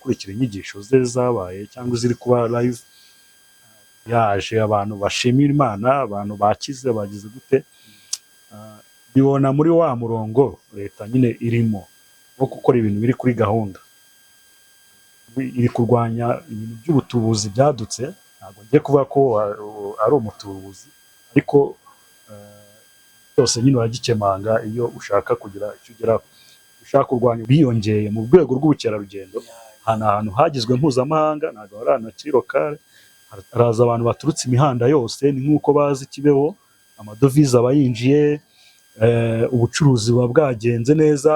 gukurikira inyigisho ze zabaye cyangwa iziri kuba live. Yaje abantu bashimira Imana, abantu bakize, bagize gute. Bibona muri wa murongo leta nyine irimo wo gukora ibintu biri kuri gahunda, iri kurwanya ibintu by'ubutubuzi byadutse. Ntabwo ngiye kuvuga ko ari umutubuzi, ariko byose nyine uragikemanga iyo ushaka kugira icyo ugeraho, ushaka kurwanya biyongeye mu rwego rw'ubukerarugendo. Ahantu ahantu hagizwe mpuzamahanga, ntabwo ari ahantu hakiri local. Haraza abantu baturutse imihanda yose, ni nk'uko bazi Kibeho, amadovize aba yinjiye, ubucuruzi buba bwagenze neza,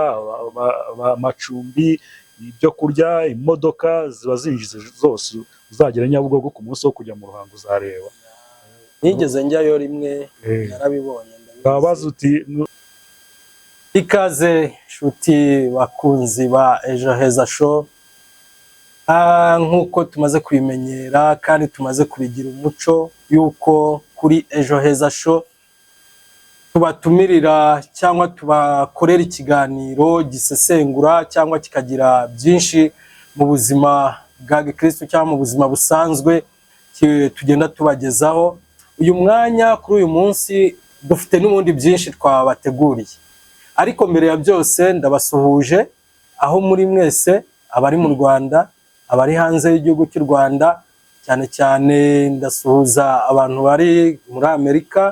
amacumbi, ibyo kurya, imodoka ziba zinjize zose. Uzagera Nyabugogo ku munsi wo kujya mu Ruhango, uzareba. Nigeze njyayo rimwe, narabibonye, ndabizi. Baba bazi uti Ikaze nshuti bakunzi ba Ejo Heza Show. Nk'uko tumaze kubimenyera kandi tumaze kubigira umuco yuko kuri Ejo Heza Show tubatumirira cyangwa tubakorera ikiganiro gisesengura cyangwa kikagira byinshi mu buzima bwa gikristo cyangwa mu buzima busanzwe tugenda tubagezaho. Uyu mwanya, kuri uyu munsi, dufite n'ubundi byinshi twabateguriye, ariko mbere ya byose ndabasuhuje aho muri mwese, abari mu Rwanda, abari hanze y'igihugu cy'u Rwanda. Cyane cyane ndasuhuza abantu bari muri Amerika,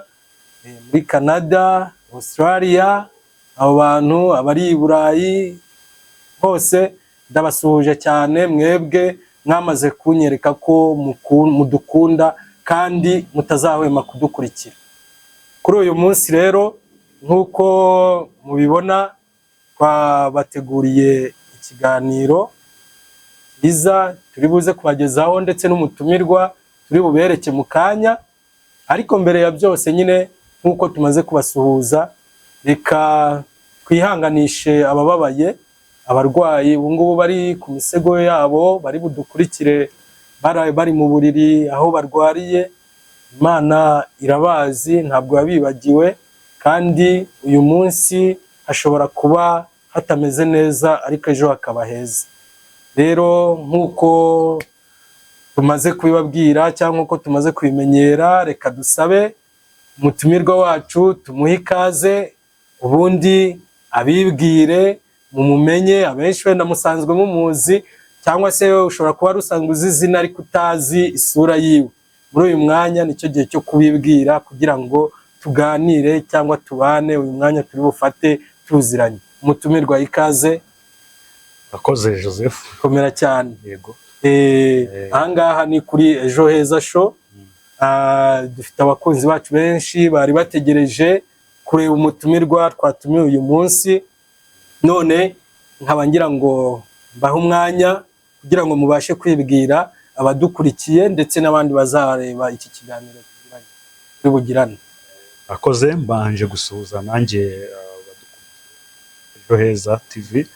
muri Canada, Australia, abo bantu abari i Burayi hose ndabasuhuje cyane. Mwebwe mwamaze kunyereka ko mudukunda kandi mutazahwema kudukurikira. Kuri uyu munsi rero, nk'uko mubibona, twabateguriye ikiganiro cyiza turi buze kubagezaho, ndetse n'umutumirwa turi bubereke mu kanya. Ariko mbere ya byose nyine, nk'uko tumaze kubasuhuza, reka twihanganishe abababaye, abarwayi ubu ngubu bari ku misego yabo, bari budukurikire bari mu buriri aho barwariye. Imana irabazi, ntabwo yabibagiwe, kandi uyu munsi hashobora kuba hatameze neza, ariko ejo hakaba heza. Rero nk'uko tumaze kubibabwira cyangwa nk'uko tumaze kubimenyera, reka dusabe umutumirwa wacu, tumuhe ikaze, ubundi abibwire mumumenye. Abenshi wenda musanzwe mumuzi, cyangwa se ushobora kuba wari usanzwe uzi izina ariko utazi isura yiwe. Muri uyu mwanya nicyo gihe cyo kubibwira kugira ngo tuganire cyangwa tubane uyu mwanya turi bufate tuziranye. Umutumirwa, ikaze. Akoze, Joseph. Komera cyane. Yego. Ahangaha ni kuri Ejo Heza Show. Dufite abakunzi bacu benshi bari bategereje kureba umutumirwa twatumiwe uyu munsi, none nkaba ngira ngo mbahe umwanya kugira ngo mubashe kwibwira abadukurikiye ndetse n'abandi bazareba iki kiganiro tugiranye, turi bugirane. Akoze. Mbanje gusuhuza nanjye abadukurikiye Ejo Heza TV.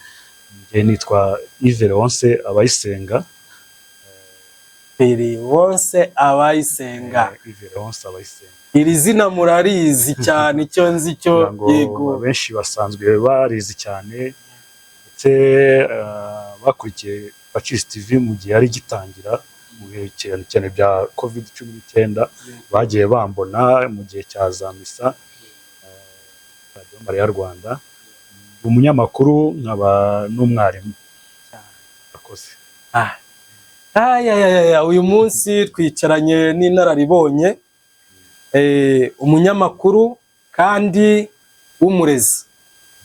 Njye nitwa Yves Leonce Abayisenga. Leonce Abayisenga. Yves Leonce Abayisenga. Iri zina murarizi cyane, icyo nzi cyo. Kugira ngo abenshi basanzwe barizi cyane, ndetse bakurikiye Pacis TV mu gihe yari gitangira, mu bihe cyane cyane bya COVID-19, bagiye bambona mu gihe cya za misa, Radiyo Mariya Rwanda. Ndi umunyamakuru, nkaba n'umwarimu. Akoze. Ayayaya, uyu munsi twicaranye n'inararibonye, umunyamakuru kandi w'umurezi,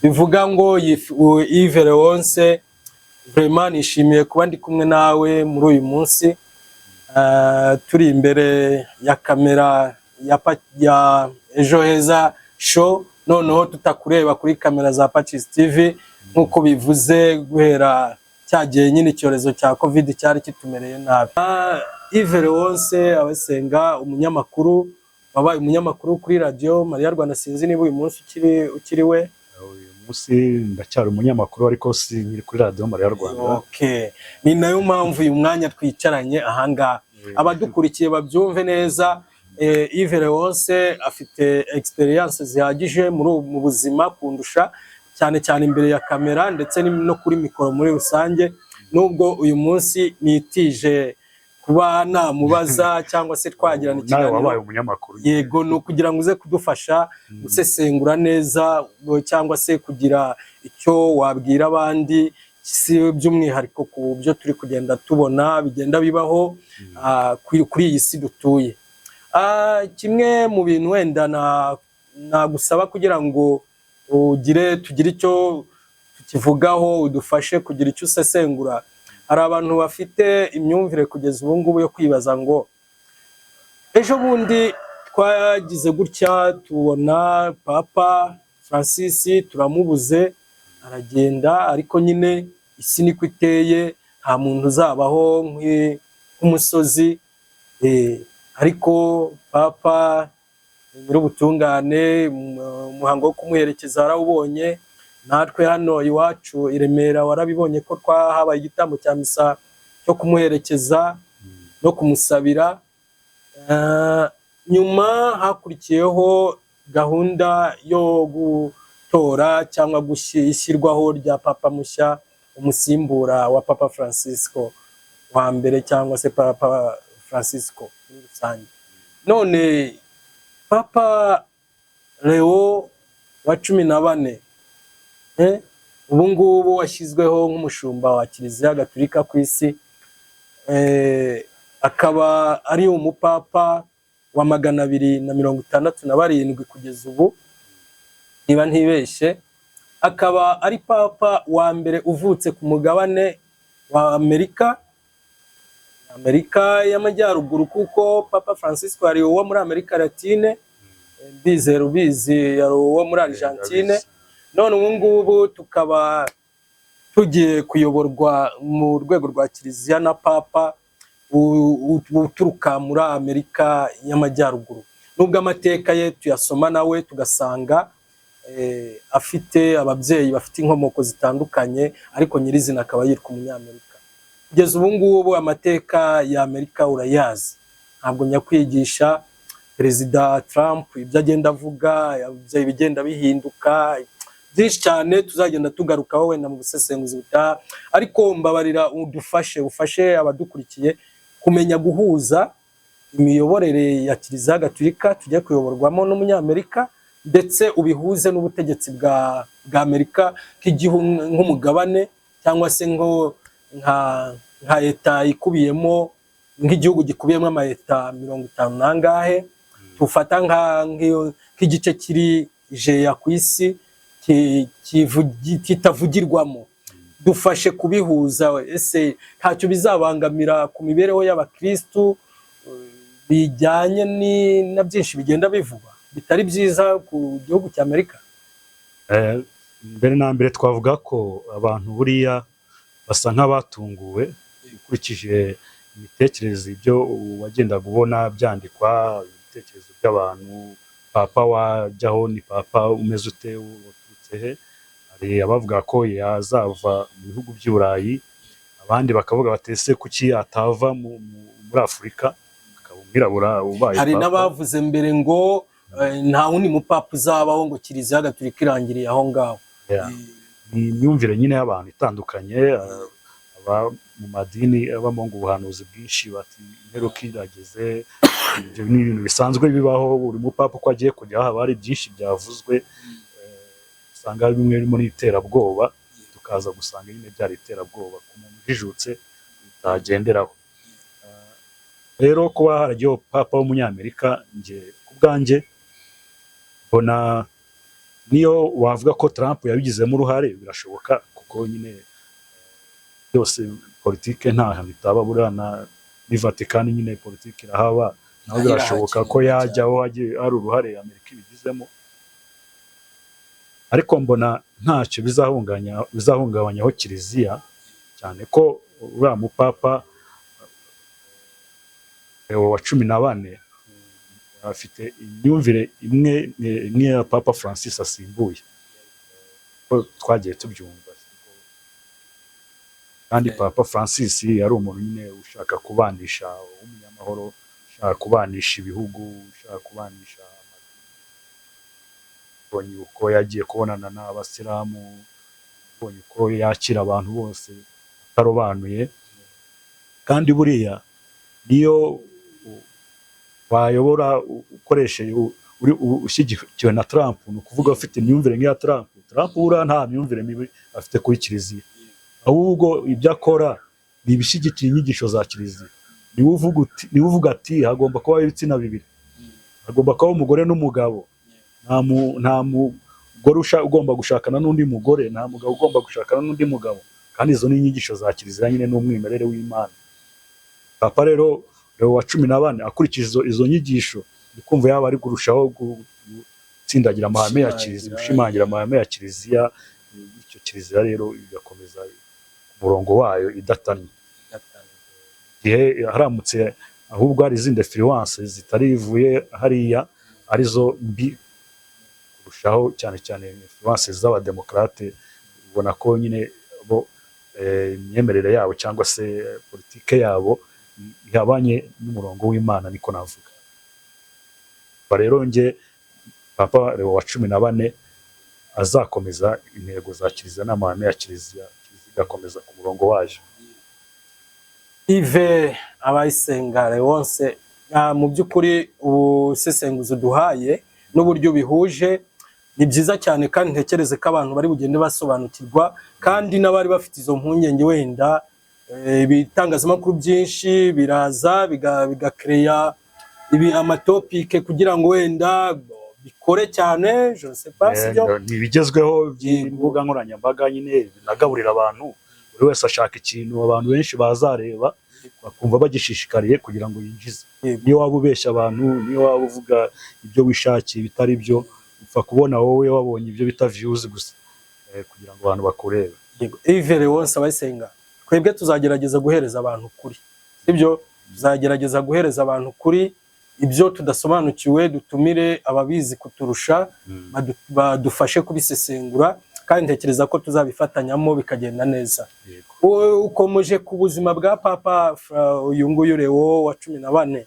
bivuga ngo Yves Leonce, vraiment nishimiye kuba ndi kumwe nawe muri uyu munsi. Turi imbere ya kamera ya Ejo Heza Show, noneho tutakureba kuri kamera za Pacis TV, nk'uko bivuze guhera cya gihe nyine icyorezo cya COVID cyari kitumereye nabi. Yves Leonce Abasenga, umunyamakuru wabaye umunyamakuru kuri Radio Mariya Rwanda, sinzi niba uyu munsi ukiri we. Uyu munsi ndacyari umunyamakuru, ariko si nkiri kuri Radiyo Mariya Rwanda. Okay. Ni nayo mpamvu uyu mwanya twicaranye ahangaha. Abadukurikiye babyumve neza, Yves Leonce afite experience zihagije mu buzima kundusha, cyane cyane imbere ya kamera ndetse no kuri mikoro muri rusange. Nubwo uyu munsi nitije kuba namubaza cyangwa se twagirana Nawe ikiganiro, wabaye umunyamakuru. Yego, ni ukugira ngo uze kudufasha gusesengura neza cyangwa se kugira icyo wabwira abandi, si by'umwihariko ku byo turi kugenda tubona bigenda bibaho kuri iyi si dutuye. Kimwe mu bintu wenda nagusaba kugira ngo ugire tugire icyo tukivugaho, udufashe kugira icyo usesengura: hari abantu bafite imyumvire kugeza ubu ngubu yo kwibaza ngo ejo bundi twagize gutya tubona Papa Francis turamubuze aragenda, ariko nyine isi niko iteye, nta muntu uzabaho nk'umusozi. Ariko Papa Nyir'ubutungane, umuhango wo kumuherekeza warawubonye. Natwe hano iwacu i Remera warabibonye ko twahabaye igitambo cya misa cyo kumuherekeza no kumusabira. Nyuma hakurikiyeho gahunda yo gutora cyangwa ishyirwaho rya papa mushya, umusimbura wa Papa Francisco wa mbere cyangwa se Papa Francisco muri rusange. None Papa Leo wa 14, ubu ngubu washyizweho nk'umushumba wa Kiliziya Gatulika ku isi, akaba ari umupapa wa 267 kugeza ubu niba ntibeshye, akaba ari papa wa mbere uvutse ku mugabane wa Amerika, Amerika y'Amajyaruguru, kuko Papa Francisco yari uwo muri Amerika Latine, ndizera ubizi, yari uwo muri Argentine. None ubu ngubu tukaba tugiye kuyoborwa mu rwego rwa kiliziya na papa uturuka muri Amerika y'Amajyaruguru, nubwo amateka ye tuyasoma nawe tugasanga afite ababyeyi bafite inkomoko zitandukanye, ariko nyirizina akaba yitwa umunyamerika. Kugeza ubu ngubu amateka ya Amerika urayazi, ntabwo nyakwigisha. Perezida Trump ibyo agenda avuga, ibigenda bihinduka byinshi cyane, tuzagenda tugarukaho wenda mu busesenguzi butaha. Ariko mbabarira udufashe, ufashe abadukurikiye kumenya guhuza imiyoborere ya Kiliziya Gatulika tujye kuyoborwamo n'umunyamerika, ndetse ubihuze n'ubutegetsi bwa Amerika nk'igihugu, nk'umugabane, cyangwa se nko nka leta ikubiyemo, nk'igihugu gikubiyemo amaleta 50 n'angahe, tufata nk'igice kiri jeya ku isi kitavugirwamo. Dufashe kubihuza. Ese ntacyo bizabangamira ku mibereho y'abakristu bijyanye na byinshi bigenda bivugwa bitari byiza ku gihugu cya Amerika? Mbere na mbere twavuga ko abantu buriya basa nk'abatunguwe ukurikije imitekerereze, ibyo wagendaga ubona byandikwa, ibitekerezo by'abantu: papa wajyaho ni papa umeze ute, waturutse he? Hari abavuga ko yazava mu bihugu by'i Burayi, abandi bakavuga bati: "Ese kuki atava muri Afurika, akaba umwirabura ubaye Hari papa?" n'abavuze mbere ngo nta wundi mupapa uzabaho, ngo Kiliziya Gatulika irangiriye aho ngaho. Yeah. Ni imyumvire nyine y'abantu itandukanye. Aba mu madini abamo ngo ubuhanuzi bwinshi, bati imperuka irageze. Ibyo ni ibintu bisanzwe bibaho, buri mupapa uko agiye kujya haba hari byinshi byavuzwe, usanga bimwe birimo n'iterabwoba, tukaza gusanga nyine byari iterabwoba ku muntu ujijutse utagenderaho. Rero kuba haragiyeho papa w'umunyamerika, njye ku bwanjye mbona niyo wavuga ko Trump yabigizemo uruhare, birashoboka, kuko nyine byose politike nta hantu itaba. Buriya na ni Vatikani nyine politike irahaba naho, birashoboka ko yajyaho hari uruhare Amerika ibigizemo, ariko mbona ntacyo bizahungabanyaho kiliziya, cyane ko uriya mupapa Leo wa 14 afite imyumvire imwe nk'iya Papa Francis asimbuye, ko twagiye tubyumva. Kandi Papa Francis yari umuntu nyine ushaka kubanisha, w'umunyamahoro, ushaka kubanisha ibihugu, ushaka kubanisha amadini. Ubonye uko yagiye kubonana n'abasilamu, ubonye uko yakira abantu bose. itarobanuye. Kandi buriya niyo wayobora ukoresheje uri ushyigikiwe na Trump, ni ukuvuga ufite imyumvire nk'iya Trump. Trump buriya nta myumvire mibi afite kuri kiliziya, ahubwo ibyo akora ni ibishyigikiye inyigisho za kiliziya. Niwe uvuga ati hagomba kubaho ibitsina bibiri, hagomba kubaho umugore n'umugabo, nta mugore ugomba gushakana n'undi mugore, nta mugabo ugomba gushakana n'undi mugabo. Kandi izo ni inyigisho za kiliziya nyine, n'umwimerere w'Imana. Papa rero Leo wa 14 akurikije izo nyigisho, ndi kumva yaba ari kurushaho gutsindagira amahame ya kiliziya, gushimangira amahame ya kiliziya, bityo kiliziya rero igakomeza ku murongo wayo idatannye. Igihe haramutse ahubwo hari izindi influence zitarivuye hariya arizo mbi kurushaho, cyane cyane influence z'abademokarate, ubona ko nyine bo imyemerere yabo cyangwa se politike yabo ihabanye n'umurongo w'Imana, niko navuga. Ba rero nge Papa Leo wa 14 azakomeza intego za kiliziya n'amahame ya kiliziya, kiliziya igakomeza ku murongo wayo. Yves Abayisenga Leonce, mu by'ukuri ubusesenguzi uduhaye n'uburyo bihuje ni byiza cyane, kandi ntekereze ko abantu bari bugende basobanukirwa, kandi n'abari bafite izo mpungenge wenda ibitangazamakuru byinshi biraza bigakereya ibi amatopike kugira ngo wenda bikore cyane, je ne sais pas, sibyo? Ni ibigezweho by'imbuga nkoranyambaga nyine, binagaburira abantu. Buri wese ashaka ikintu abantu benshi bazareba bakumva bagishishikariye kugira ngo yinjize. Niyo waba ubeshya abantu, niyo waba uvuga ibyo wishakiye bitari byo, upfa kubona wowe wabonye ibyo bita views gusa, kugira ngo abantu bakurebe. Yego. Yves Leonce Abayisenga, twebwe tuzagerageza guhereza abantu ukuri, sibyo? Tuzagerageza guhereza abantu ukuri. Ibyo tudasobanukiwe dutumire ababizi kuturusha, badufashe kubisesengura, kandi ntekereza ko tuzabifatanyamo bikagenda neza. Wowe ukomeje ku buzima bwa Papa uyu nguyu Leo wa 14.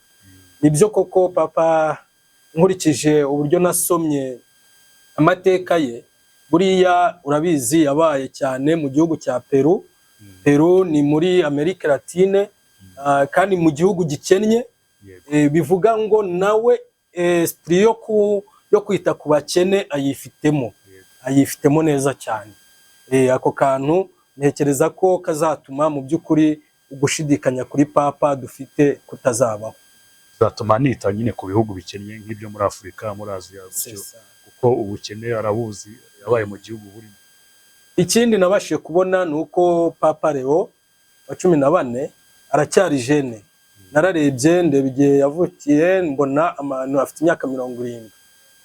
Nibyo koko, Papa, nkurikije uburyo nasomye amateka ye, buriya urabizi yabaye cyane mu gihugu cya Peru. Peru ni muri Amerika Latine, kandi mu gihugu gikennye. Bivuga ngo nawe esprit yo kwita ku bakene ayifitemo, ayifitemo neza cyane. Ako kantu ntekereza ko kazatuma mu by'ukuri ugushidikanya kuri Papa dufite kutazabaho. Bizatuma nita nyine ku bihugu bikennye nk'ibyo muri Afurika, muri Aziya gutyo, kuko ubukene arabuzi, yabaye mu gihugu burimo. Ikindi nabashije kubona ni uko Papa Leo wa 14 aracyari jeune. Nararebye, ndeba igihe yavukiye, mbona abantu afite imyaka 70.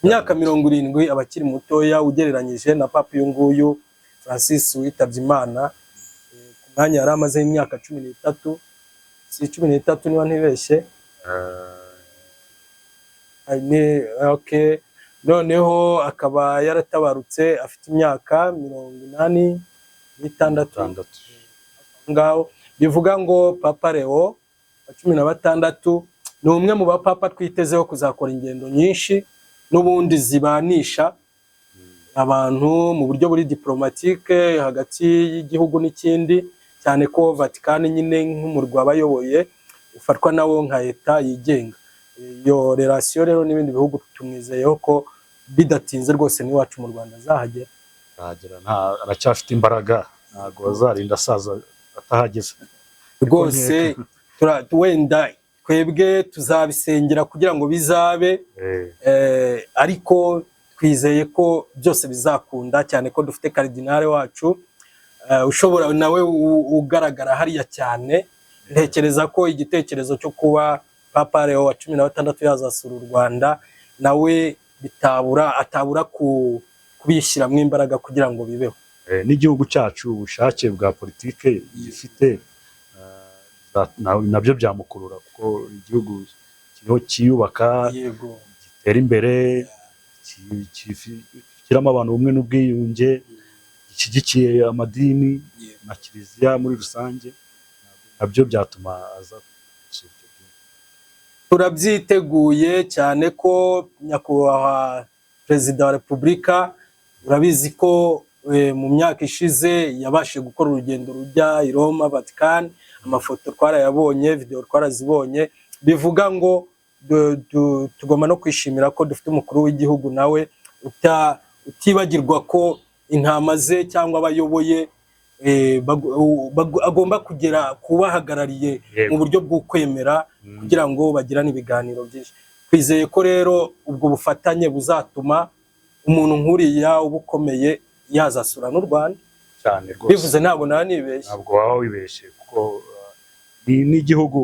Imyaka 70 aba akiri mutoya ugereranyije na Papa uyu nguyu Francis witabye Imana, ku mwanya yari amazeho imyaka 13, si 13 niba ntibeshye? Okay. Noneho akaba yaratabarutse afite imyaka 86. Itandatu. Ngaho bivuga ngo Papa Leo wa 16 ni umwe mu bapapa twitezeho kuzakora ingendo nyinshi n'ubundi zibanisha abantu mu buryo buri diplomatique hagati y'igihugu n'ikindi, cyane ko Vatican nyine nk'umurwa bayoboye ufatwa nawo nka leta yigenga. Iyo relation rero n'ibindi bihugu, tumwizeyeho ko bidatinze rwose n'iwacu mu Rwanda azahagera. Arahagera, nta aracyafite imbaraga, ntabwo azarinda asaza atahageze. Rwose wenda twebwe tuzabisengera kugira ngo bizabe, ariko twizeye ko byose bizakunda, cyane ko dufite karidinale wacu ushobora nawe ugaragara hariya cyane. Ntekereza ko igitekerezo cyo kuba Papa Leo wa 16 yazasura u Rwanda nawe bitabura, atabura kubishyiramo imbaraga kugira ngo bibeho. N'igihugu cyacu ubushake bwa politike gifite, nabyo byamukurura, kuko igihugu kiriho cyiyubaka, gitera imbere, gishyiramo abantu ubumwe n'ubwiyunge, gishyigikiye amadini na kiliziya muri rusange, nabyo byatuma aza gusura icyo gihugu. Turabyiteguye cyane ko nyakubahwa Perezida wa Repubulika, urabizi ko Mu myaka ishize yabashije gukora urugendo rujya i Roma, Vatican. Amafoto twarayabonye, video twarazibonye. Bivuga ngo tugomba no kwishimira ko dufite umukuru w'igihugu nawe utibagirwa ko intama ze cyangwa abayoboye agomba kugera kubahagarariye mu buryo bw'ukwemera kugira ngo bagirane ibiganiro byinshi. Twizeye ko rero ubwo bufatanye buzatuma umuntu nk'uriya uba ukomeye yazasura n'u Rwanda. Cyane rwose. Bivuze ntabwo naba nibeshye. Ntabwo waba wibeshye, kuko ni n'igihugu,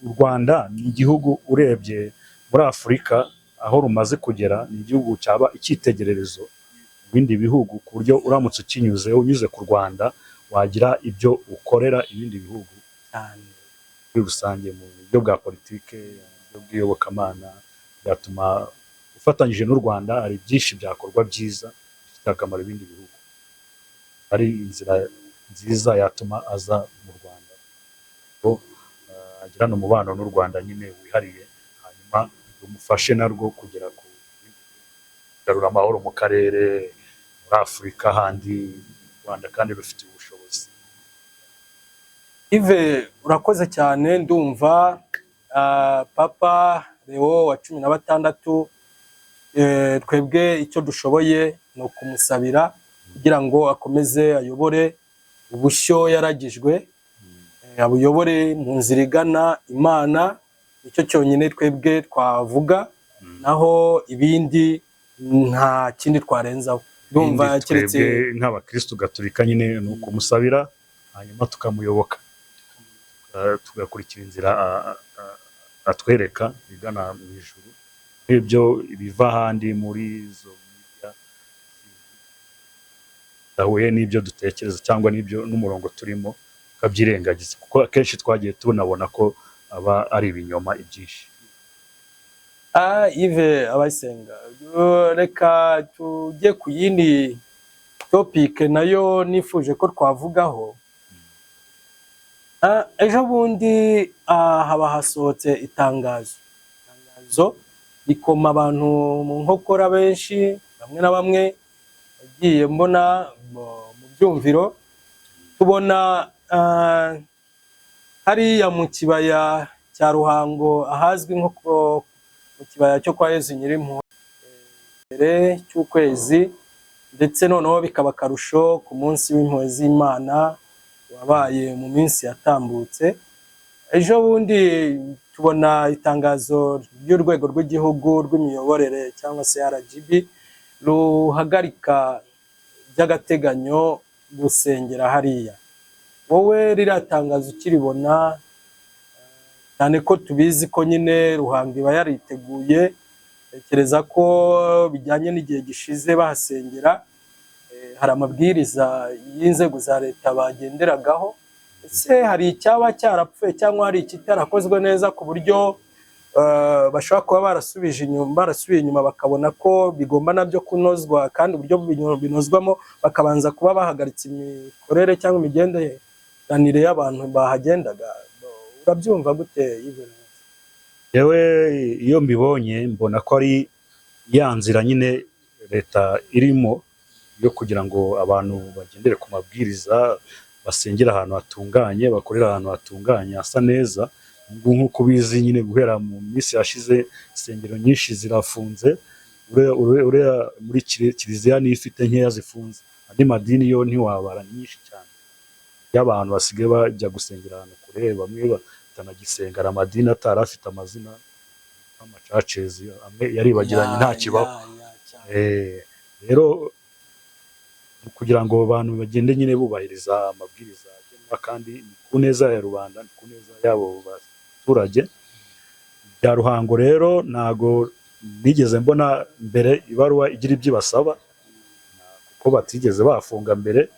u Rwanda ni igihugu urebye muri Afurika aho rumaze kugera, ni igihugu cyaba icyitegererezo mu bindi bihugu, ku buryo uramutse ukinyuze, unyuze ku Rwanda, wagira ibyo ukorera ibindi bihugu muri rusange, mu buryo bwa politike, mu buryo bw'iyobokamana. Byatuma ufatanyije n'u Rwanda hari byinshi byakorwa byiza bifitiye akamaro ibindi bihugu. Ari inzira nziza yatuma aza mu Rwanda ngo agirane umubano n'u Rwanda nyine wihariye, hanyuma rumufashe narwo kugera ku kugarura amahoro mu karere, muri Afurika handi. U Rwanda kandi rufite ubushobozi. Yves, urakoze cyane. Ndumva Papa Leo wa 16, twebwe icyo dushoboye ni ukumusabira kugira ngo akomeze ayobore ubushyo yaragijwe, abuyobore mu nzira igana Imana. Nicyo cyonyine twebwe twavuga, naho ibindi nta kindi twarenzaho, ndumva Ibindi keretse twebwe nk'abakristu gatolika nyine ni ukumusabira, hanyuma tukamuyoboka, tugakurikira inzira atwereka igana mu ijuru. Nk'ibyo biva ahandi muri izo media bidahuye n'ibyo dutekereza cyangwa n'ibyo n'umurongo turimo, tukabyirengagiza, kuko akenshi twagiye tunabona ko aba ari ibinyoma ibyinshi. Ah, Yves Abayisenga, reka tujye ku yindi topic nayo nifuje ko twavugaho. Ejo bundi haba hasohotse itangazo rikoma abantu mu nkokora benshi, bamwe na bamwe yagiye mbona mu byumviro. Tubona hariya mu kibaya cya Ruhango, ahazwi nko mu kibaya cyo kwa Yezu Nyirimpuhwe, mbere cy'ukwezi, ndetse noneho bikaba akarusho ku munsi w'impuhwe z'Imana wabaye mu minsi yatambutse. Ejo bundi tubona itangazo ry'urwego rw'igihugu rw'imiyoborere cyangwa se RGB ruhagarika by'agateganyo gusengera hariya. Wowe ririya tangazo ukiribona, cyane ko tubizi ko nyine Ruhango iba yariteguye, tekereza ko bijyanye n'igihe gishize bahasengera, hari amabwiriza y'inzego za leta bagenderagaho. Ese hari icyaba cyarapfuye cyangwa hari ikitarakozwe neza ku buryo bashobora kuba barasubije inyuma, barasubiye inyuma bakabona ko bigomba nabyo kunozwa, kandi uburyo binozwamo bakabanza kuba bahagaritse imikorere cyangwa imigenderanire y'abantu bahagendaga? Urabyumva gute, Yves? Yewe, iyo mbibonye mbona ko ari ya nzira nyine leta irimo yo kugira ngo abantu bagendere ku mabwiriza, basengere ahantu hatunganye, bakorere ahantu hatunganye hasa neza. Ubu nk'uko ubizi nyine, guhera mu minsi yashize insengero nyinshi zirafunze. Uriya muri kiliziya niyo ifite nkeya zifunze, andi madini yo ntiwabara, ni nyinshi cyane. Iyo abantu basigaye bajya gusengera ahantu kure, bamwe batanagisenga, hari amadini atari afite amazina nk'ama churches amwe yaribagiranye, nta kibaho. Ya, cyane. Rero kugira ngo abantu bagende nyine bubahiriza amabwiriza agenwa, kandi ni ku neza ya rubanda, ni ku neza y'abo baturage. Bya Ruhango rero ntago nigeze mbona mbere ibaruwa igira ibyo ibasaba, kuko batigeze bafunga mbere.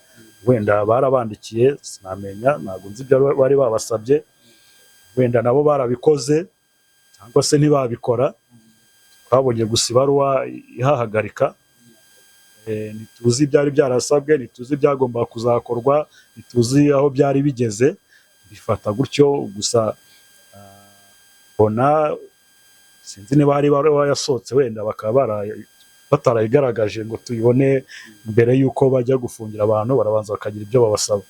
Wenda barabandikiye, sinamenya, ntabwo nzi ibyo bari babasabye. Wenda nabo barabikoze cyangwa se ntibabikora. Twabonye gusa ibaruwa ihahagarika. Ntituzi ibyari byarasabwe, ntituzi ibyagombaga kuzakorwa, ntituzi aho byari bigeze. Bifata gutyo gusa. Mbona sinzi niba hari ibaruwa yasohotse, wenda bakaba Batarayigaragaje ngo tuyibone mbere y'uko bajya gufungira abantu, barabanza bakagira ibyo babasaba,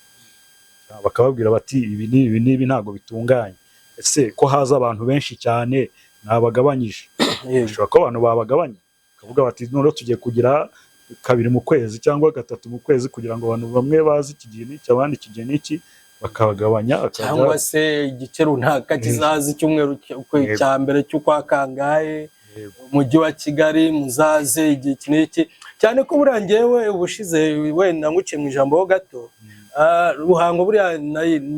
bakababwira bati ibi n'ibi n'ibi ntabwo bitunganye. Ese ko haza abantu benshi cyane, nabagabanyije? Bishobora ko abantu babagabanya, bakavuga bati noneho tugiye kugira kabiri mu kwezi cyangwa gatatu mu kwezi, kugira ngo abantu bamwe bazi iki gihe n'iki, abandi iki gihe n'iki, bakabagabanya Cyangwa se igice runaka kizaza icyumweru cya mbere cy'ukwa kangahe, umujyi wa Kigali muzaze igihe iki n'iki. Cyane ko buriya ngewe ubushize, wenda nguciye mu ijambo ho gato, Ruhango buriya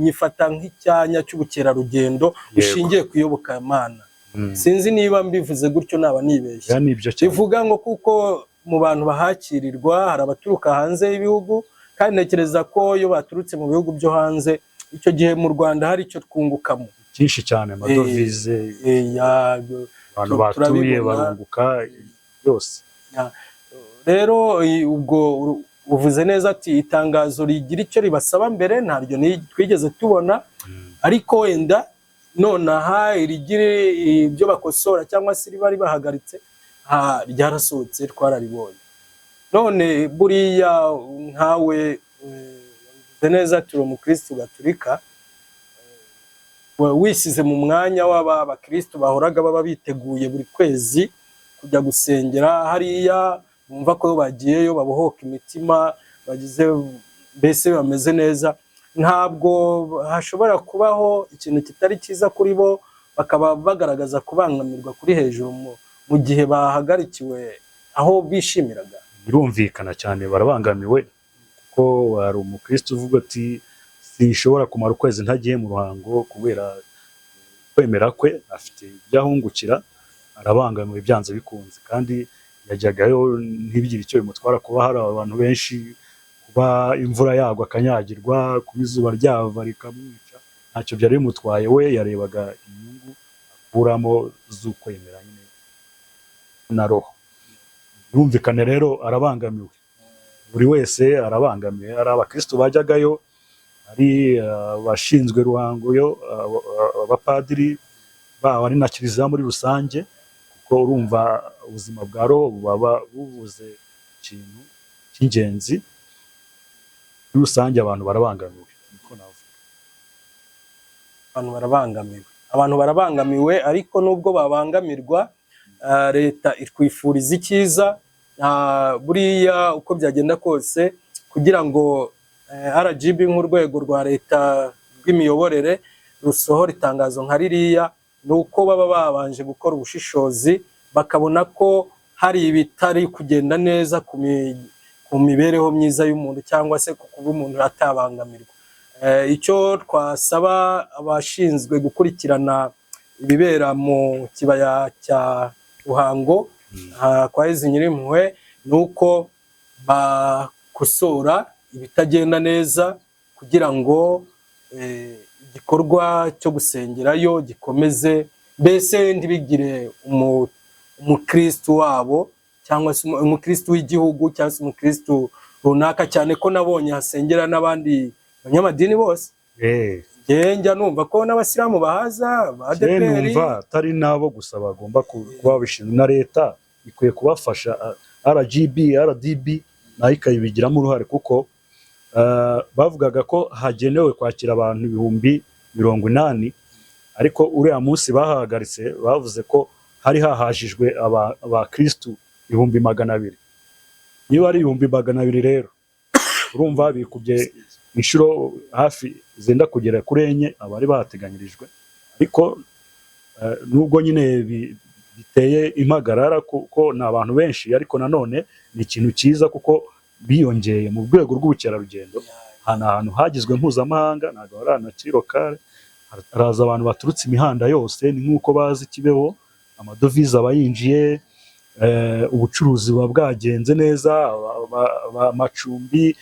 nyifata nk'icyanya cy'ubukerarugendo bushingiye ku iyobokamana. Sinzi niba mbivuze gutyo naba nibeshye. Ya, nibyo cyane. Bivuga ngo kuko mu bantu bahakirirwa hari abaturuka hanze y'ibihugu, kandi ntekereza ko iyo baturutse mu bihugu byo hanze, icyo gihe mu Rwanda hari icyo twungukamo. Byinshi cyane, amadovize, abantu batuye turabibona. Barunguka byose. Rero ubwo uvuze neza ati itangazo rigira icyo ribasaba mbere ntaryo twigeze tubona, ariko wenda nonaha irigira ibyo bakosora cyangwa se riba ribahagaritse, ryarasohotse, twararibonye. None buriya nkawe, wabivuze neza, turi umukristu gatulika, wisize mu mwanya w'aba bakristu bahoraga baba biteguye buri kwezi kujya gusengera hariya, bumva ko iyo bagiyeyo babohoka imitima, bagize mbese bameze neza, ntabwo hashobora kubaho ikintu kitari cyiza kuri bo, bakaba bagaragaza kubangamirwa kuri hejuru mu gihe bahagarikiwe aho bishimiraga? Birumvikana cyane, barabangamiwe, kuko hari umukristo uvuga ati sinshobora kumara ukwezi ntagiye mu Ruhango kubera kwemera kwe, afite ibyo ahungukira, arabangamiwe byanze bikunze. Kandi yajyagayo ntibigire icyo bimutwara kuba hari abantu benshi, kuba imvura yagwa akanyagirwa, kuba izuba ryava rikamwica, ntacyo byari bimutwaye. We yarebaga inyungu akuramo z'ukwemera nyine na roho. Birumvikane rero arabangamiwe, buri wese arabangamiwe. Hari abakristo bajyagayo, hari abashinzwe Ruhango yo, abapadiri baba, ari na kiliziya muri rusange, kuko urumva ubuzima bwa roho buba bubuze ikintu cy'ingenzi. Muri rusange abantu barabangamiwe, niko navuga. Abantu barabangamiwe, abantu barabangamiwe, ariko nubwo babangamirwa, leta itwifuriza icyiza. Buriya uko byagenda kose, kugira ngo RGB nk'urwego rwa leta rw'imiyoborere rusohora itangazo nka ririya, ni uko baba babanje gukora ubushishozi, bakabona ko hari ibitari kugenda neza ku mibereho myiza y'umuntu cyangwa se ku kuba umuntu atabangamirwa. Icyo twasaba abashinzwe gukurikirana ibibera mu kibaya cya Ruhango, kwa Yezu Nyirimpuhwe, ni uko bakosora ibitagenda neza kugira ngo igikorwa cyo gusengerayo gikomeze, mbese ntibigire umukristu wabo cyangwa se umukristu w'igihugu cyangwa se umukristu runaka, cyane ko nabonye hasengera n'abandi banyamadini bose. Njye njya numva ko n'abasilamu bahaza, ba Njye ADEPR. Numva atari nabo gusa bagomba kuba babishinzwe, na leta ikwiye kubafasha, RGB, RDB nayo ikabigiramo uruhare, kuko bavugaga ko hagenewe kwakira abantu 80,000, ariko uriya munsi bahahagaritse bavuze ko hari hahajijwe abakristu 200,000. Niba ari 200,000 rero, urumva bikubye inshuro hafi zenda kugera kuri enye abari bahateganyirijwe. Ariko nubwo nyine biteye impagarara kuko ni abantu benshi, ariko nanone ni ikintu cyiza kuko biyongeye mu rwego rw'ubukerarugendo. Ahantu ahantu hagizwe mpuzamahanga, ntabwo ari ahantu hakiri locale. Haraza abantu baturutse imihanda yose, ni nk'uko bazi Kibeho, amadovize aba yinjiye, ubucuruzi buba bwagenze neza, amacumbi,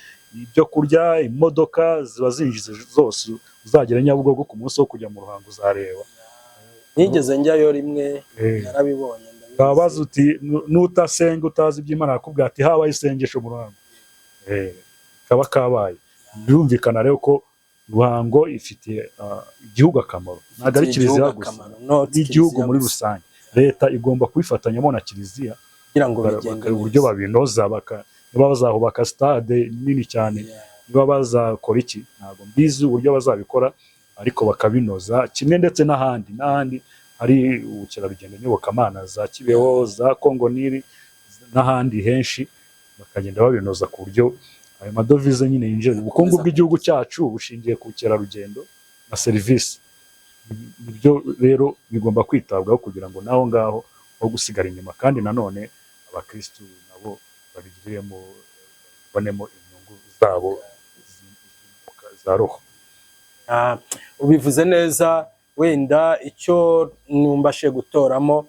ibyo kurya, imodoka ziba zinjize zose. Uzagera Nyabugogo ku munsi wo kujya mu Ruhango uzareba. Nigeze njyayo rimwe, narabibonye, ndabizi. Baba bazi uti nutasenga utazi iby'Imana, arakubwira ati habaye isengesho mu Ruhango. Kaba kabaye. Birumvikana rero ko Ruhango ifitiye igihugu akamaro, ntabwo ari Ifitiye kiliziya igihugu gusa, akamaro, not n'igihugu kiliziya muri gusa. rusange. Leta igomba kubifatanyamo na kiliziya. Kugira ngo bigende uburyo neza. Babinoza, niba bazahubaka stade nini cyane, niba bazakora iki, ntabwo mbizi uburyo bazabikora, ariko bakabinoza kimwe ndetse n'ahandi n'ahandi hari ubukerarugendo nyobokamana, za Kibeho, za Kongo Nili n'ahandi henshi, bakagenda babinoza ku buryo ayo madovize nyine yinjira. Ubukungu bw'igihugu cyacu bushingiye ku bukerarugendo na serivisi. Nibyo rero bigomba kwitabwaho kugira ngo naho ngaho ho gusigara inyuma, kandi nanone abakirisitu nabo babigiriremo, babonemo inyungu zabo za roho. Ubivuze neza. Wenda icyo numbashe gutoramo,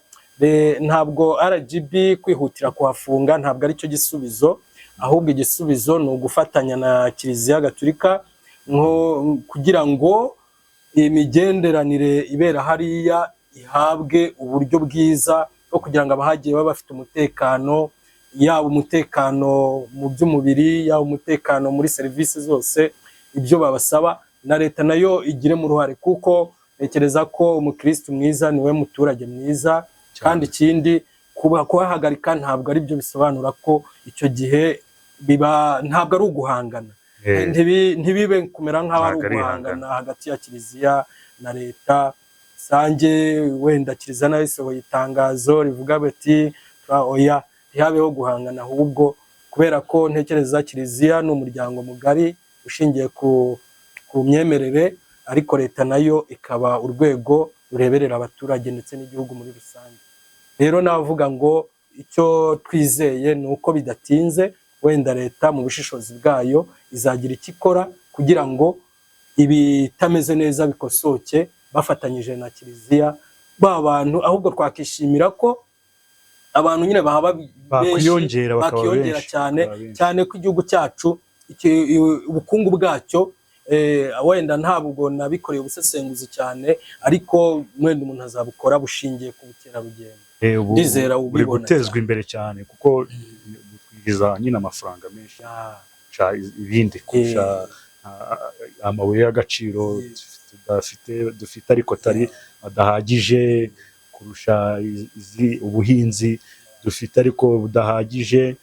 ntabwo RGB kwihutira kuhafunga ntabwo aricyo gisubizo, ahubwo igisubizo ni ugufatanya na Kiliziya Gatulika nko kugira ngo imigenderanire ibera hariya ihabwe uburyo bwiza bwo kugira ngo abahagiye babe bafite umutekano, yaba umutekano mu by'umubiri, yaba umutekano muri serivisi zose, ibyo babasaba, na leta nayo igiremo uruhare, kuko ntekereza ko umukristu mwiza niwe muturage mwiza. Kandi ikindi, kuba kuhahagarika ntabwo ari byo bisobanura ko icyo gihe biba, ntabwo ari uguhangana. Ntibibe kumera nk'aho ari Ntabwo ari uguhangana hagati ya kiliziya na leta rusange. Wenda kiliziya nayo isohoye itangazo rivuga bati oya, ntihabeho guhangana, ahubwo kubera ko ntekereza kiliziya ni umuryango mugari ushingiye ku myemerere, ariko leta nayo ikaba urwego rureberera abaturage ndetse n'igihugu muri rusange. Rero navuga ngo icyo twizeye ni uko bidatinze wenda leta mu bushishozi bwayo izagira icyo ikora kugira ngo ibitameze neza bikosoke, bafatanyije na kiliziya. Ba bantu ahubwo twakishimira ko abantu nyine bahaba benshi, Bakwiyongera, bakaba bakiyongera benshi, cyane, bakaba benshi. cyane ko igihugu cyacu ubukungu bwacyo, wenda ntabwo nabikoreye ubusesenguzi cyane, ariko wenda umuntu azabukora, bushingiye ku bukerarugendo. Ubu Ndizera buri ubibona gutezwa cyane. imbere cyane, kuko butwinjiza nyine amafaranga menshi kurusha ibindi, kurusha amabuye y'agaciro tudafite, dufite ariko atari adahagije, kurusha ubuhinzi dufite ariko budahagije.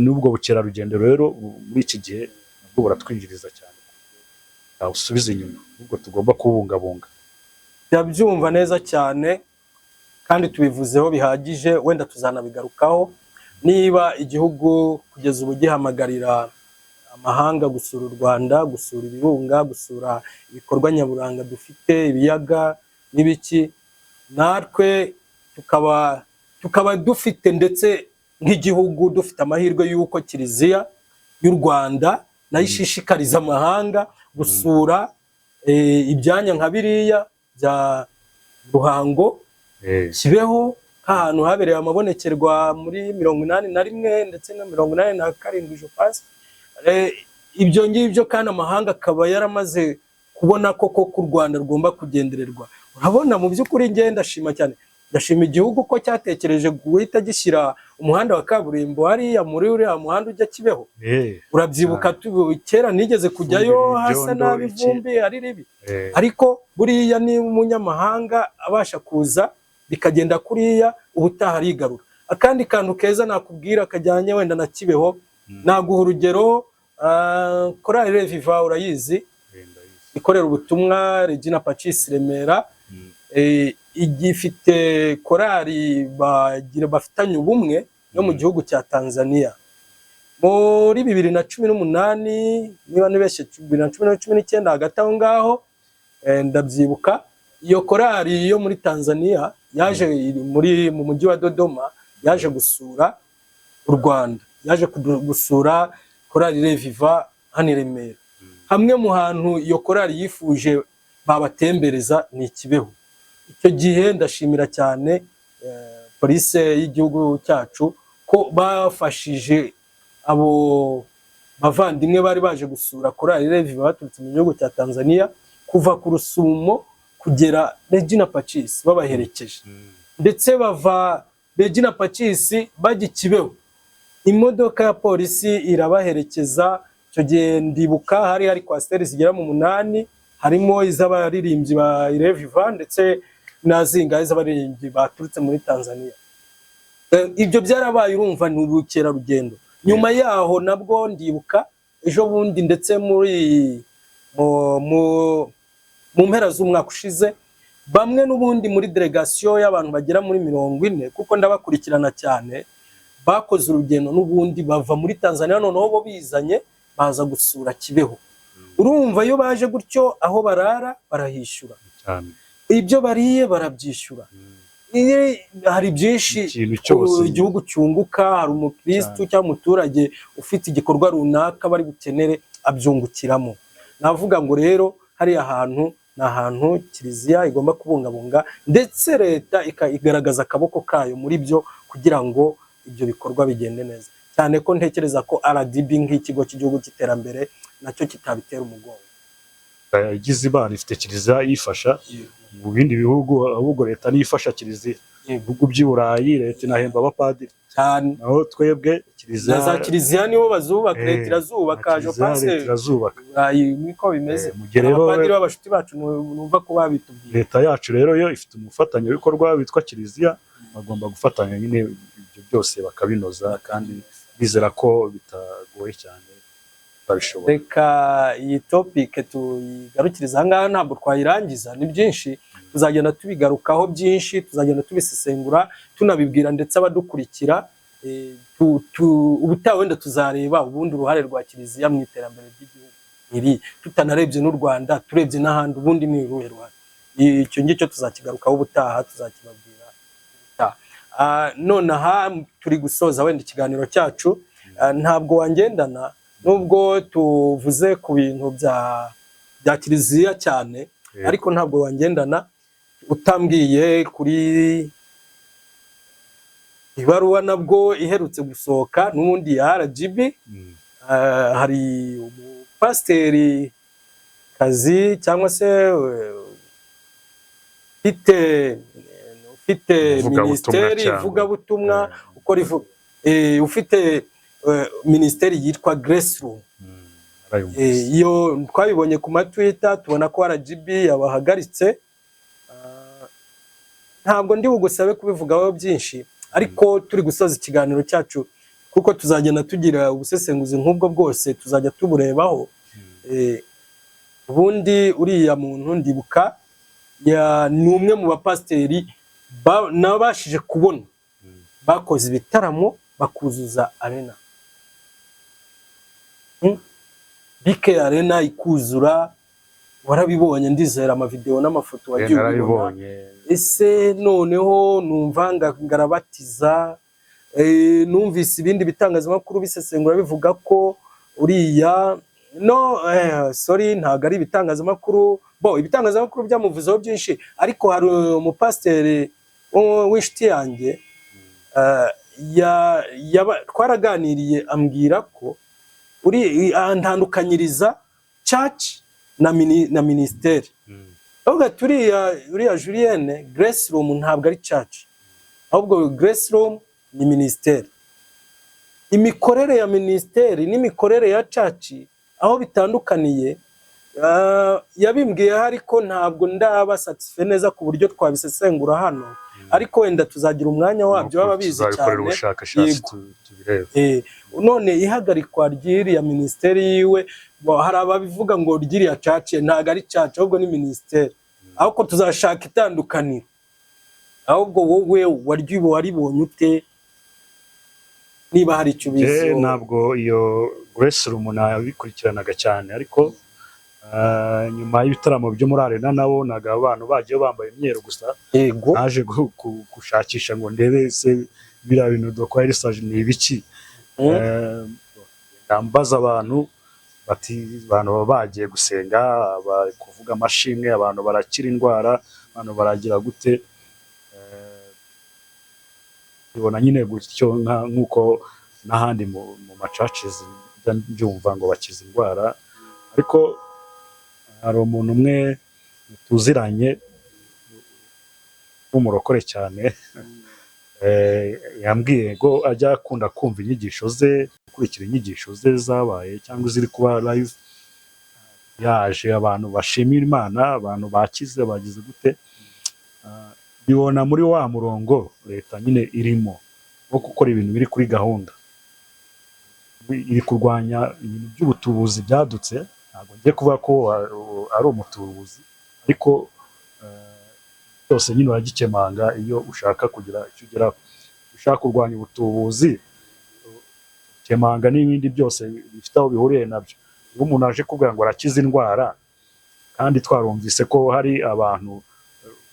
N'ubwo bukerarugendo rero muri iki gihe nabwo buratwinjiriza cyane, ntawusubiza inyuma, ahubwo tugomba kubungabunga. Ndabyumva neza cyane, kandi tubivuzeho bihagije, wenda tuzanabigarukaho. Niba igihugu kugeza ubu gihamagarira amahanga gusura u Rwanda, gusura ibirunga, gusura ibikorwa nyaburanga dufite, ibiyaga n'ibiki, natwe tukaba dufite, ndetse nk'igihugu dufite amahirwe y'uko Kiliziya y'u Rwanda nayo ishishikariza amahanga gusura ibyanya nka biriya bya Ruhango, Kibeho, nk'ahantu habereye amabonekerwa muri 81 ndetse na 87, je pense. Ibyo ngibyo, kandi amahanga akaba yaramaze kubona koko ko u Rwanda rugomba kugendererwa. Urabona, mu by'ukuri njye ndashima cyane, ndashima igihugu ko cyatekereje guhita gishyira umuhanda wa kaburimbo hariya muri uriya muhanda ujya Kibeho. Urabyibuka, kera nigeze kujyayo, Ivumbi, hasa ibyondo, nabi, iki. ivumbi ari ribi, ariko buriya niba umunyamahanga abasha kuza bikagenda kuriya, ubutaha arigarura. Akandi kantu keza nakubwira kajyanye wenda na Kibeho, naguha urugero, Korali Reviva urayizi? Ndayizi. Ikorera ubutumwa Regina Pacis Remera. Igifite korali bagira bafitanye ubumwe no mu gihugu cya Tanzania. Muri 2018, niba nibeshye, 2019 hagati aho ngaho, ndabyibuka iyo korali yo muri Tanzania yaje muri mu mujyi wa Dodoma, yaje gusura u Rwanda, yaje gusura korali Reviva hano i Remera. Hamwe mu hantu iyo korali yifuje babatembereza ni i Kibeho. Icyo gihe ndashimira cyane polisi y'igihugu cyacu ko bafashije abo bavandimwe bari baje gusura korali Reviva baturutse mu gihugu cya Tanzania, kuva ku Rusumo kugera Regina Pacis babaherekeje, ndetse bava Regina Pacis bajya i Kibeho, imodoka ya polisi irabaherekeza. Icyo gihe ndibuka hari coaster zigera mu 8, harimo iz'abaririmbyi ba Reviva ndetse na zingahe z'abaririmbyi baturutse muri Tanzania. Ibyo byarabaye, urumva ni ubukerarugendo. Nyuma yaho nabwo ndibuka ejo bundi, ndetse muri mu, mu, mu mpera z'umwaka ushize, bamwe n'ubundi muri delegasiyo y'abantu bagera muri 40, kuko ndabakurikirana cyane, bakoze urugendo n'ubundi bava muri Tanzania, noneho bo bizanye baza gusura Kibeho. Urumva iyo baje gutyo, aho barara barahishyura, cyane ibyo bariye barabyishyura. Hari byinshi Ikintu cyose. igihugu cyunguka. Hari umukristu cyangwa umuturage ufite igikorwa runaka bari bukenere, abyungukiramo. Navuga ngo rero hariya hantu ni ahantu kiliziya igomba kubungabunga, ndetse leta igaragaza akaboko kayo muri byo kugira ngo ibyo bikorwa bigende neza, cyane ko ntekereza ko RDB nk'ikigo cy'igihugu cy'iterambere nacyo kitabitera umugongo. Igize Imana ifite kiliziya yifasha. Mu bindi bihugu ahubwo leta niyo ifasha kiliziya. Ibihugu by'i Burayi leta inahemba abapadiri. Cyane. Naho twebwe kiliziya Na za kiliziya nibo bazubaka, leta irazubaka. Na kiliziya Je pense leta irazubaka. Burayi niko bimeze. Mu gihe rero Abapadiri b'abashuti bacu numva ko babitubwiye. Leta yacu rero yo ifite umufatanyabikorwa witwa kiliziya, bagomba gufatanya nyine ibyo byose bakabinoza, kandi bizera ko bitagoye cyane, babishobora. Reka iyi topic tuyigarukirize aha ngaha, ntabwo twayirangiza, ni byinshi, tuzagenda tubigarukaho byinshi, tuzagenda tubisesengura, tunabibwira ndetse abadukurikira. Ubutaha wenda tuzareba ubundi uruhare rwa kiliziya mu iterambere ry'igihugu iri, tutanarebye n'u Rwanda, turebye n'ahandi, ubundi ni uruhe ruhare? Icyo ngicyo tuzakigarukaho ubutaha, tuzakibabwira ubutaha. Nonaha turi gusoza wenda ikiganiro cyacu. Ntabwo wangendana nubwo tuvuze ku bintu bya kiliziya cyane, ariko ntabwo wangendana utambwiye kuri ibaruwa nabwo iherutse gusohoka n'ubundi ya RGB. Hari umupasiteri kazi cyangwa se ufite Ivugabutumwa minisiteri cyangwa- ivugabutumwa ukora ufite minisiteri yitwa Grace Room. Narayumvise. Iyo twabibonye ku ma Twitter, tubona ko RGB yabahagaritse. Ntabwo ndi bugusabe kubivugaho byinshi, ariko turi gusoza ikiganiro cyacu, kuko tuzagenda tugira ubusesenguzi nk'ubwo bwose, tuzajya tuburebaho. Ubundi uriya muntu ndibuka ni umwe mu bapasiteri nabashije kubona bakoze ibitaramo bakuzuza arena. BK Arena ikuzura, warabibonye, ndizera amavideo n'amafoto wagiye ubibona. Narabibonye. Ese noneho numva ngarabatiza, numvise ibindi bitangazamakuru bisesengura bivuga ko uriya, no sorry, ntabwo ari ibitangazamakuru, bo ibitangazamakuru byamuvuzeho byinshi, ariko hari umupasiteri w'inshuti yanjye, twaraganiriye, ambwira ko uri antandukanyiriza church na minisiteri. Ahubwo ati uriya Julienne, Grace Room ntabwo ari church, ahubwo Grace Room ni minisiteri. Imikorere ya minisiteri n'imikorere ya church aho bitandukaniye, yabimbwiyeho, ariko ntabwo ndaba satisfait neza ku buryo twabisesengura hano, ariko wenda tuzagira umwanya wabyo, baba bizi Tuzabikorera cyane. ubushakashatsi, tubirebe. None ihagarikwa ry'iriya minisiteri yiwe, hari ababivuga ngo ry'iriya church, ntabwo ari church ahubwo ni minisiteri, ahubwo tuzashaka itandukaniro. Ahubwo wowe waribonye ute, niba hari icyo Je ubiziho? ntabwo iyo Grace Room nabikurikiranaga cyane, ariko nyuma y'ibitaramo byo muri arena nabonaga abantu bagiye bambaye imyeru gusa. Naje gushakisha ngo ndebe se biriya bintu de quoi il s'agit, ni ibiki. Ndambaza abantu, bati abantu baba bagiye gusenga, bari kuvuga amashimwe, abantu barakira indwara, abantu baragira gute. Bibona nyine gutyo nk'uko n'ahandi mu ma churches njya mbyumva ngo bakiza indwara. Ariko hari umuntu umwe tuziranye w'umurokore cyane, yambwiye ngo ajya akunda kumva inyigisho ze, gukurikira inyigisho ze zabaye cyangwa iziri kuba live, yaje abantu bashimira Imana, abantu bakize, bagize gute. Bibona muri wa murongo leta nyine irimo. wo gukora ibintu biri kuri gahunda. Iri kurwanya ibintu by'ubutubuzi byadutse. Ntabwo ngiye kuvuga ko ari umutubuzi, ariko byose nyine uragikemanga iyo ushaka kugira icyo ugeraho. Ushaka kurwanya ubutubuzi, ukemanga n'ibindi byose bifite aho bihuriye nabyo. Iyo umuntu aje kubwira ngo arakiza indwara, kandi twarumvise ko hari abantu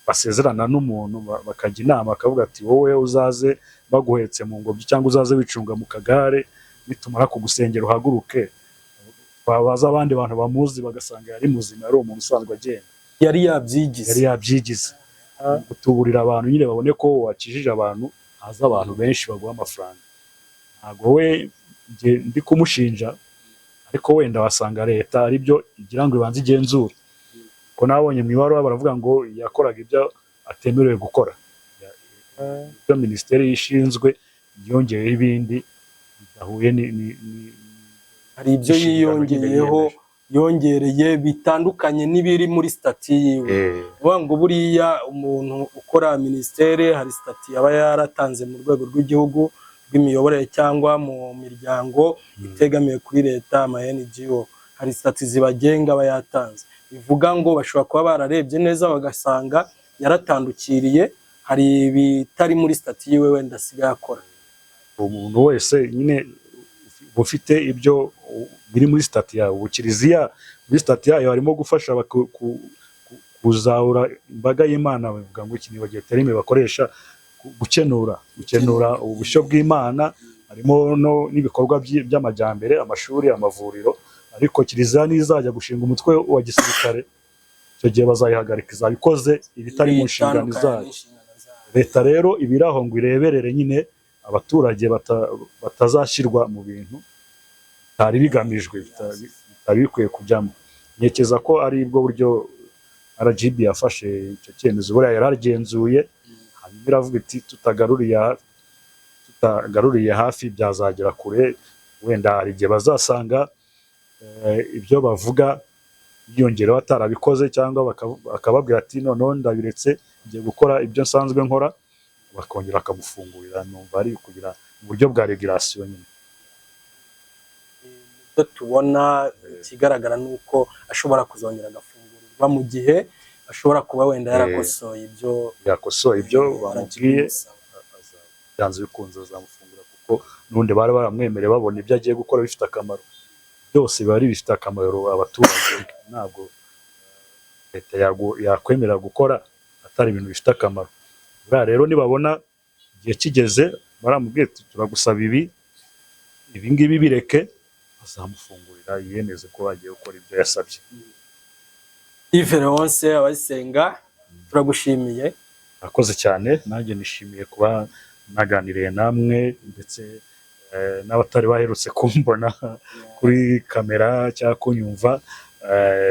basezerana n'umuntu, bakajya inama, bakavuga ati: "Wowe uzaze baguhetse mu ngobyi cyangwa uzaze wicunga mu kagare, nitumara kugusengera uhaguruke." Twabaza abandi bantu bamuzi, bagasanga yari muzima, yari umuntu usanzwe agenda. Yari yabyigize. Yari yabyigize. Gutuburira abantu nyine, babone ko wakijije abantu, haza abantu benshi baguha amafaranga. Ntabwo we njye ndi kumushinja, ariko wenda wasanga leta aribyo igira ngo ibanze igenzure, ko nabonye mu ibaruwa baravuga ngo yakoraga ibyo atemerewe gukora, ibyo minisiteri ishinzwe, yongeyeho ibindi bidahuye Hari ibyo inshingano nyine yiyongeyeho, yiyemeje. yongereye bitandukanye n'ibiri muri sitati yiwe. Uvuga ngo buriya umuntu ukora minisiteri hari sitati aba yaratanze mu rwego rw'igihugu rw'imiyoborere cyangwa mu miryango itegamiye kuri leta, ama NGO, hari sitati zibagenga aba yatanze. Bivuga ngo bashobora kuba bararebye neza bagasanga yaratandukiriye, hari ibitari muri sitati yiwe wenda asigaye akora. Umuntu wese nyine ufite ibyo biri muri sitati yawe. Ubu kiliziya muri sitati yayo harimo gufasha kuzahura imbaga y'Imana. Bavuga ngo iki? Nibagiwe terme bakoresha. Gukenura ubushyo bw'Imana. Harimo n'ibikorwa by'amajyambere, amashuri, amavuriro. Ariko kiliziya ntizajya gushinga umutwe wa gisirikare. Icyo gihe bazayihagarika, izaba ikoze ibitari mu nshingano Bitandukanye zayo. n'inshingano zayo. Leta rero iba iri aho ngo ireberere nyine abaturage batazashyirwa mu bintu bitari bigamijwe, bitari bikwiye kujyamo. Ntekereza ko ari bwo buryo RGB yafashe icyo cyemezo. Buriya yaragenzuye, hanyuma iravuga iti: Tutagaruriye hafi byazagera kure." Wenda hari igihe bazasanga ibyo bavuga yiyongereho atarabikoze, cyangwa bakababwira ati: "Noneho ndabiretse, ngiye gukora ibyo nsanzwe nkora," bakongera bakamufungurira. Numva ari kugira uburyo bwa regulation nyine. Ibyo tubona, ikigaragara ni uko ashobora kuzongera agafungurirwa mu gihe ashobora kuba wenda yarakosoye ibyo Yakosoye ibyo bamubwiye, RGB. byanze bikunze bazamufungura, kuko n'ubundi bari baramwemereye babona ibyo agiye gukora bifite akamaro. Byose biba ari bifite akamaro abaturage. Ntabwo leta yakwemera gukora atari ibintu bifite akamaro. Buriya rero nibabona igihe kigeze baramubwiye ati: "Turagusaba ibi, ibi ngibi bireke," bazamufungurira yiyemeze ko agiye gukora ibyo yasabye. Yves Leonce Abayisenga, turagushimiye. Murakoze cyane. Nanjye nishimiye kuba naganiriye namwe, ndetse n'abatari baherutse kumbona kuri kamera cyangwa kunyumva,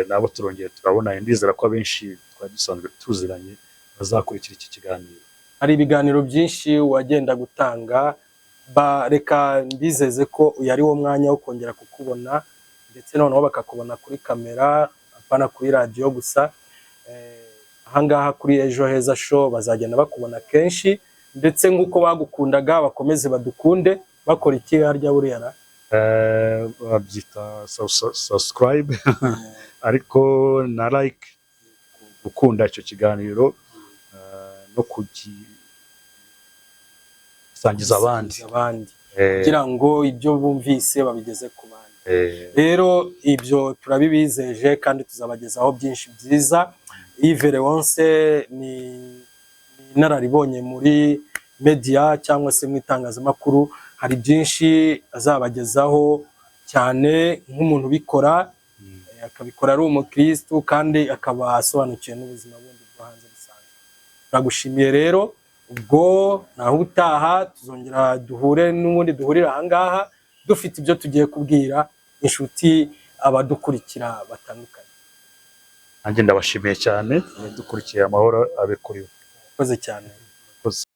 nabo turongeye turabona. Ndizera ko abenshi twari dusanzwe tuziranye bazakurikira iki kiganiro. Hari ibiganiro byinshi wagenda gutanga. Reka mbizeze ko uyu ari wo mwanya wo kongera kukubona, ndetse noneho bakakubona kuri kamera, apana kuri radiyo gusa. Ahangaha kuri Ejo Heza Show bazagenda bakubona kenshi, ndetse nk'uko bagukundaga bakomeze badukunde. Bakora iki harya buriya ra? Babyita subscribe, ariko na like, gukunda icyo kiganiro no kugisangiza abandi. Abandi, kugira ngo ibyo bumvise babigeze ku bandi. Rero ibyo turabibizeje kandi tuzabagezaho byinshi byiza. Yves Leonce ni inararibonye muri media cyangwa se mu itangazamakuru. Hari byinshi azabagezaho cyane nk'umuntu ubikora, akabikora ari umukristu kandi akaba asobanukiwe n'ubuzima bundi bwo hanze busanzwe. Turagushimiye rero. Ubwo naho ubutaha tuzongera duhure n'ubundi, duhurire ahangaha dufite ibyo tugiye kubwira inshuti, abadukurikira batandukanye. Nanjye ndabashimiye cyane. Abadukurikiye, amahoro abe kuri bo. Murakoze cyane. Murakoze.